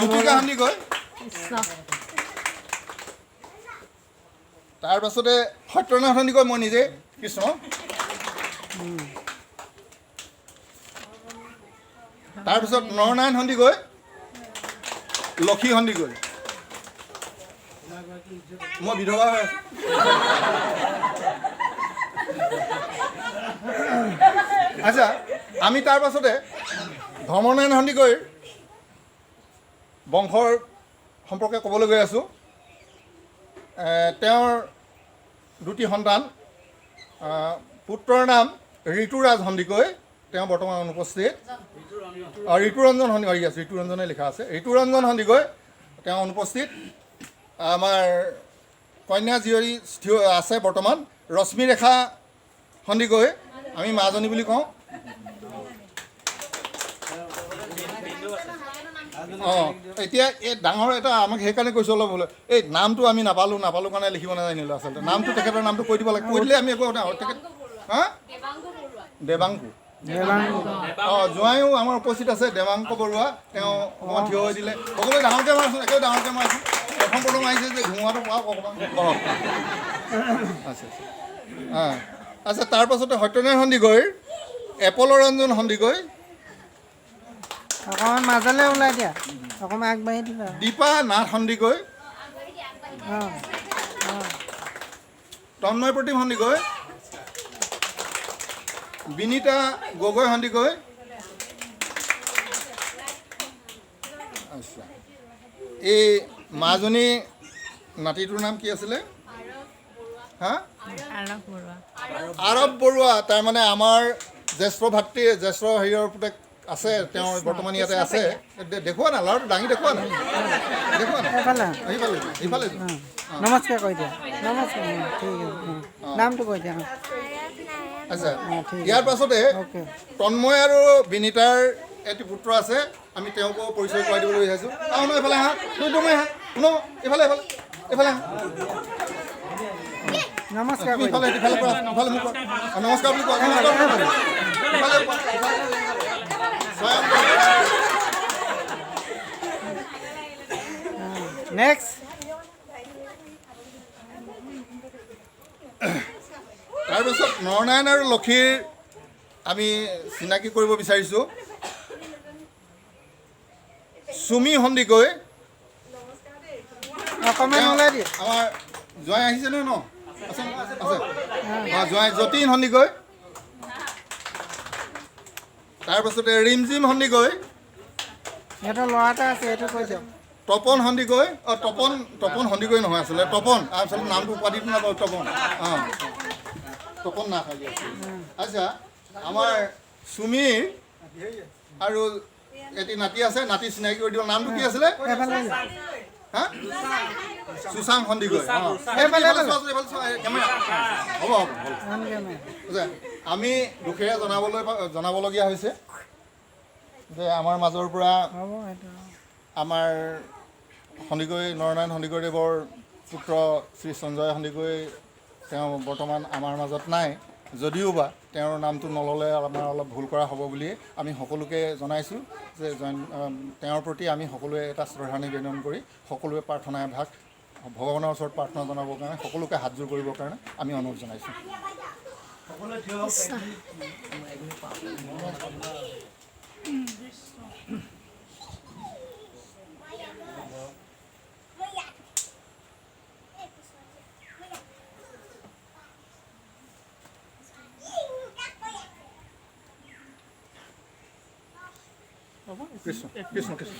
জুতিকা সন্দিকৈ। তাৰপাছতে সত্যনাথ সন্দিকৈ, মই নিজে, কৃষ্ণ। তাৰপিছত নৰনাৰায়ণ সন্দিকৈ, লক্ষী সন্দিকৈ। মই বিধৱা হৈ আছোঁ। আচ্ছা, আমি তাৰ পাছতে ধৰ্মনাৰায়ণ সন্দিকৈৰ বংশৰ সম্পৰ্কে ক'বলৈ গৈ আছোঁ। তেওঁৰ দুটি সন্তান, পুত্ৰৰ নাম ঋতুৰাজ সন্দিকৈ, তেওঁ বৰ্তমান অনুপস্থিত। ঋতুৰঞ্জন সন্দিকৈ, আছে ঋতুৰঞ্জনে লিখা আছে, ঋতুৰঞ্জন সন্দিকৈ, তেওঁ অনুপস্থিত। আমাৰ কন্যা জীয়ৰী থিয় আছে বৰ্তমান, ৰশ্মিৰেখা সন্দিকৈ, আমি মাজনী বুলি কওঁ। অঁ, এতিয়া এই ডাঙৰ এটা আমাক সেইকাৰণে কৈছোঁ অলপ হ'লে এই নামটো আমি নাপালোঁ কাৰণে লিখিব নাজানিলোঁ। আচলতে নামটো, তেখেতৰ নামটো কৈ দিব লাগে, কৈ দিলে আমি একো তেখেত হা দেৱাংকু। অঁ, জোঁৱাইও আমাৰ উপস্থিত আছে, দেৱাংক বৰুৱা, তেওঁ অকণমান থিয় হৈ দিলে। সকলোৱে ডাঙৰকৈ মাৰচোন, একেবাৰে ডাঙৰকৈ মাৰচোন। প্ৰথম প্ৰথম আহিছে যে ধোঁৱাটো পাওক অকণমান। অঁ, আচ্ছা আচ্ছা, অঁ আচ্ছা। তাৰপাছতে সত্যনাৰায়ণ সন্দিকৈৰ এপলৰঞ্জন সন্দিকৈ। অকণমান মাজলৈ ওলাই দিয়া, অকণমান আগবাঢ়ি দিবা। দীপা নাথ সন্দিকৈ, তন্ময় প্ৰতিম সন্দিকৈ, বিনীতা গগৈ সন্দিকৈ। আচ্ছা, এই মাজনী নাতিটোৰ নাম কি আছিলে? হা, আৰৱ বৰুৱা। তাৰমানে আমাৰ জ্যেষ্ঠ ভাতৃ, জ্যেষ্ঠ হেৰিয়ৰ পুতেক আছে, তেওঁ বৰ্তমান ইয়াতে আছে। দেখুওৱা নাই, ল'ৰাটো দাঙি দেখুওৱা নাই, দেখুওৱা নাই। এইফালে এইফালে। নমস্কাৰ কৈ দিয়া। নমস্কাৰ, ঠিক আছে, নামটো কৈ দিয়া। আচ্ছা, ইয়াৰ পাছতে তন্ময় আৰু বিনীতাৰ এটি পুত্ৰ আছে, আমি তেওঁকো পৰিচয় কৰাই দিবলৈ বিচাৰিছোঁ। আহ ন, এইফালে আহা, তুমি আহা, ন, এইফালে এইফালে এইফালে আহা। নমস্কাৰ, ইফালে ইফালে কোৱা, ইফালে মোক কোৱা, নমস্কাৰ বুলি কোৱা, নমস্কাৰ ইফালে স্বয়ং। নেক্সট। তাৰপিছত নৰনাৰায়ণ আৰু লক্ষীৰ আমি চিনাকি কৰিব বিচাৰিছোঁ। চুমি সন্দিকৈ, আমাৰ জোঁৱাই আহিছে নহয় ন? আছে আছে। অঁ, জোঁৱাই যতীন সন্দিকৈ। তাৰপাছতে ৰিমজিম সন্দিকৈ, ল'ৰা এটা আছে, এইটো কৈ দিয়ক। তপন সন্দিকৈ। অঁ, তপন, তপন সন্দিকৈ নহয় আচলতে তপন, আচলতে নামটো উপাধিটো নাপাওঁ, তপন। অঁ, তপন নাথ। আচ্ছা, আমাৰ চুমিৰ আৰু এটি নাতি আছে, নাতি চিনাকি কৰি দিব। নামটো কি আছিলে? হা, সুশাং সন্দিকৈ। হ'ব হ'ব। আমি দুখেৰে জনাবলগীয়া হৈছে যে আমাৰ মাজৰ পৰা আমাৰ সন্দিকৈ, নৰনাৰায়ণ সন্দিকৈদেৱৰ পুত্ৰ শ্ৰী সঞ্জয় সন্দিকৈ, তেওঁ বৰ্তমান আমাৰ মাজত নাই। যদিও বা তেওঁৰ নামটো নল'লে আমাৰ অলপ ভুল কৰা হ'ব বুলিয়ে আমি সকলোকে জনাইছোঁ যে তেওঁৰ প্ৰতি আমি সকলোৱে এটা শ্ৰদ্ধা নিবেদন কৰি সকলোৱে প্ৰাৰ্থনা এভাগ ভগৱানৰ ওচৰত প্ৰাৰ্থনা জনাবৰ কাৰণে, সকলোকে হাতযোৰ কৰিবৰ কাৰণে আমি অনুৰোধ জনাইছোঁ। কৃষ্ণ কৃষ্ণ কৃষ্ণ।